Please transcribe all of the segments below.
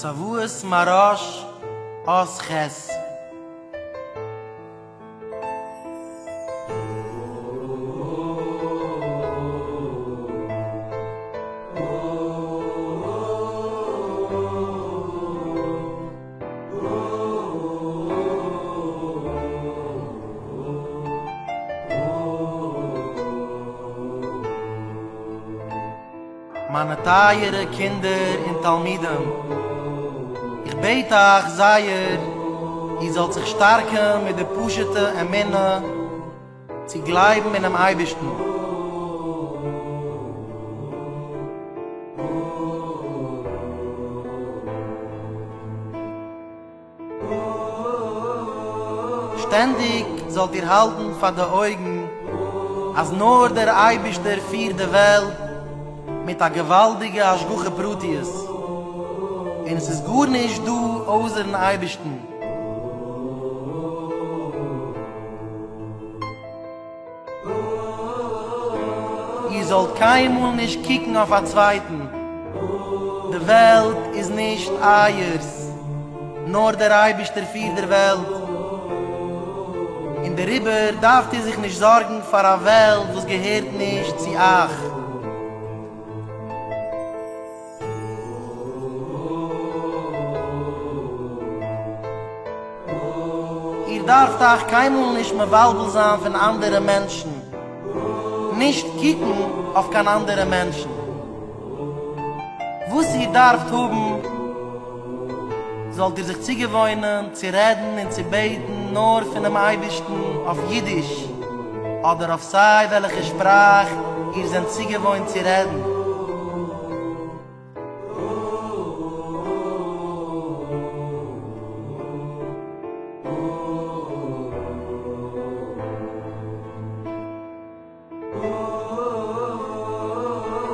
צוואת מוהרא"ש אות ח'. מיינע טייערע קינדער און תלמידים, איך בעט אייך זייער איר זאלט זיך שטארקן מיט די פשוט'ע אמונה צו גלייבן אינעם אייבערשטן. שטענדיג זאלט איר האלטן פאר די אויגן אז נאר דער אייבערשטער פירט די וועלט מיט א געוואלדיגע השגחה פרטיות, און עס איז גארנישט דא אויסער'ן אייבערשטן. איר זאלט קיינמאל נישט קוקן אויף א צווייטן, די וועלט איז נישט אייערס, נאר דער אייבערשטער פירט דער וועלט, און דעריבער דארפט איר זיך נישט זארגן פאר א וועלט וואס געהערט נישט צו אייך. איר דארפט אייך קיינמאל נישט מבלבל זיין פון אנדערע מענטשן, נישט קוקן אויף קיין אנדערע מענטשן. וואס איר דארפט האבן, זאלט איר זיך צוגעוואוינען צו רעדן און צו בעטן נאר פונעם אייבערשטן אויף אידיש אדער אויף סיי וועלכע שפראך איר זענט צוגעוואוינט צו רעדן.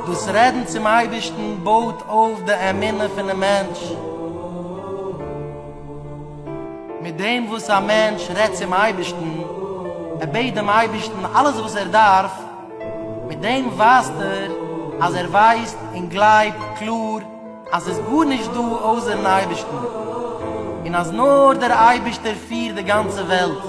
דאס רעדן צום אייבערשטן בויט אויף די אמונה פונעם מענטש. מיט דעם וואס א מענטש רעדט צום אייבערשטן, ער בעט דעם אייבערשטן אלעס וואס ער דארף, מיט דעם ווייזט ער אז ער ווייסט און גלייבט קלאר אז ס'איז גארנישט דא אויסער'ן אייבערשטן, און אז נאר דער אייבערשטער פירט די גאנצע וועלט.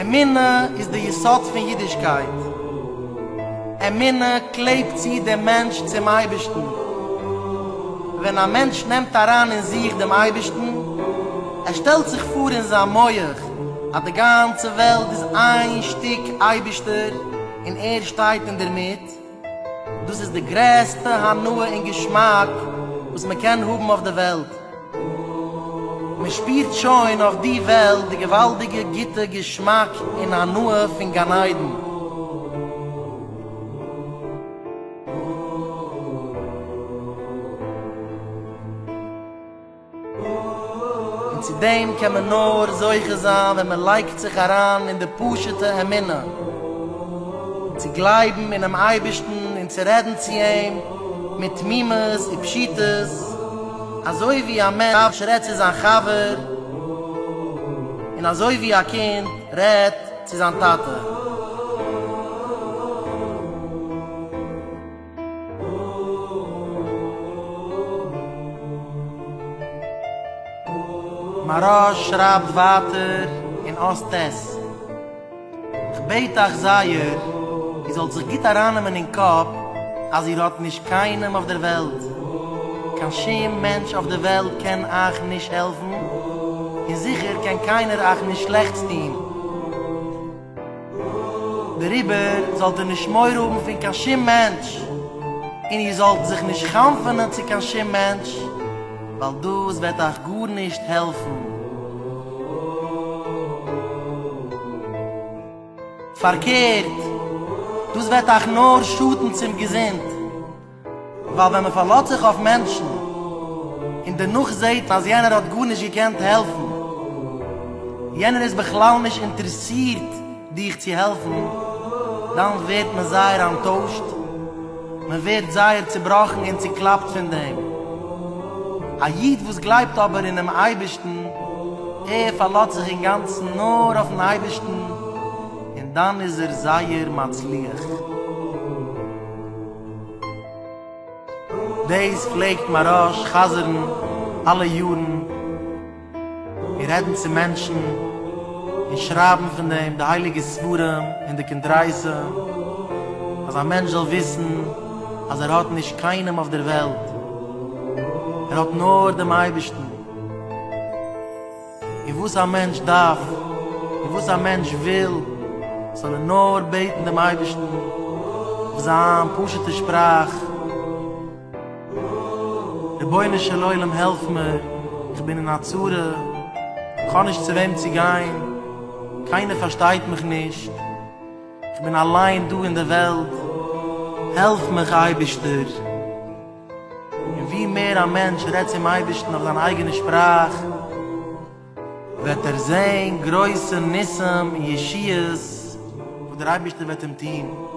אמונה איז די יסוד פון אידישקייט. אמונה קלעבט צו דעם מענטש צום אייבערשטן. ווען א מענטש נעמט אריין אין זיך דעם אייבערשטן, ער שטעלט זיך פאר אין זיין מח אז די גאנצע וועלט איז איין שטיק אייבערשטער און ער שטייט אינדערמיט, דאס איז די גרעסטע הנאה און געשמאק וואס מען קען האבן אויף די וועלט. מען שפירט שוין אויף די וועלט די געוואלדיגע גוטע געשמאק און הנאה פון גן עדן. און צו דעם קען מען נאר זוכה זיין ווען מען לייגט זיך אריין אין די פשוט'ע אמונה, צו גלייבן אינעם אייבערשטן און צו רעדן צו אים מיט תמימות ופשיטות, אזוי ווי א מענטש רעדט צו זיין חבר, און אזוי ווי א קינד רעדט צו זיין טאטע. מוהרא"ש שרייבט ווייטער אין אות ט', כ'בעט אייך זייער איר זאלט זיך גוט ארייננעמען אין קאפ אז איר האט נישט קיינעם אויף דער וועלט, קיין שום מענטש אויף דער וועלט קען אייך נישט העלפן, און זיכער קען קיינער אייך נישט שלעכטס טון. דעריבער זאלט איר נישט מורא האבן פון קיין שום מענטש, און איר זאלט זיך נישט חנפ'ענען צו קיין שום מענטש, ווייל דאס וועט אייך גארנישט העלפן. פארקערט, דאס וועט אייך נאר שאטן צום געזונט. ווייל ווען מען פארלאזט זיך אויף מענטשן און דערנאך זעט אז יענער האט גארנישט געקענט העלפן, יענער איז בכלל נישט אינטערעסירט דיך צו העלפן, דאן ווערט מען זייער אנטוישט, מען ווערט זייער צובראכן און צוקלאפט פון דעם. א איד וואס גלייבט אבער אינעם אייבערשטן, ער פארלאזט זיך אינגאנצן נאר אויפן אייבערשטן, און דאן איז ער זייער מצליח. דאס פלעגט מוהרא"ש חזר'ן אלע יארן. און רעדן צו מענטשן און שרייבן פון דעם די הייליגע ספרים און די קונטרסים, אז א מענטש זאל וויסן אז ער האט נישט קיינעם אויף דער וועלט, ער האט נאר דעם אייבערשטן, און וואס א מענטש דארף און וואס א מענטש וויל, זאל ער נאר בעטן דעם אייבערשטן אויף זיין פשוט'ע שפראך. רבונו של עולם העלף מיר, איך בין אין א צרה, איך האב נישט צו וועם צו גיין, קיינער פארשטייט מיך נישט, איך בין אליין דא אין די וועלט, העלף מיך אייבערשטער. און ווי מער א מענטש רעדט צום אייבערשטן אויף זיין אייגענע שפראך, וועט ער זען גרויסע ניסים און ישועות וואס דער אייבערשטער וועט אים טון.